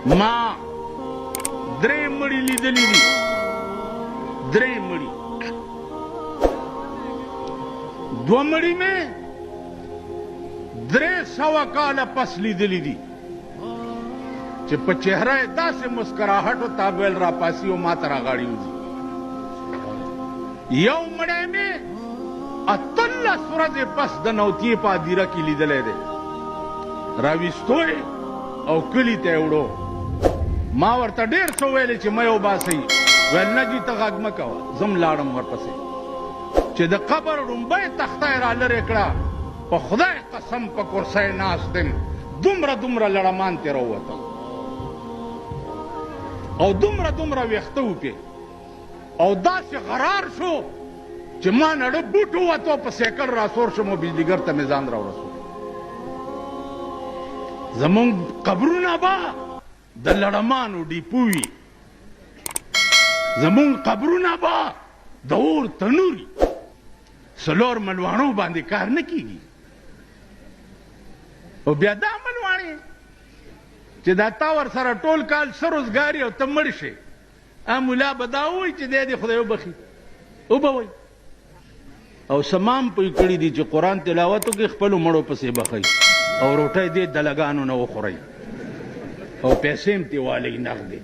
ما درې مړي لیدلي دي، درې مړي. دوه مړي مې 300 کاله پس لیدلي دي چې په چهره یې داسې مسکراهټ و، تا به ویل راپاسي او ما ته راغاړي وځي. یو مړی مې 18 ورځې پس د نوتیې په ادیره کې لیدلی دی، راویستو یې او کلي ته یې وړو. ما ورته ډېر څه ویلې چې مه یې وباسئ، ویل نه جي ته غږ مه کوه. زه هم لاړم ورپسې، چې د قبر ړومبۍ تخته یې رالرې کړه، په خدای قسم په کرسۍ ناست یم، دومره دومره لړمان ترې راووتل او دومره دومره ویښته وو پې، او داسې غرار شو چې ما نړه بوټ ووتو، په سیکل راسور شوم او بجلیګر ته مې ځان راورسو. زمونږ قبرونه به د لړمانو ډیپو وي، زمونږ قبرونه به د اور تنور وي. څلور ملواڼو باندې کار نه کیږي. او بیا دا ملواڼې چې دا تا ورسره ټول کال څه روزګاري او ته مړ شې، ملا به دا ووایي چې دی دې خدای وبخښي، وبه وایي. او سمام پوی کړي دي چې قرآن تلاوت وکړي، خپلو مړو پسې بخښي او روټۍ دې دلګانو نه وخورئ او پیسې هم ترې والئ نغدې.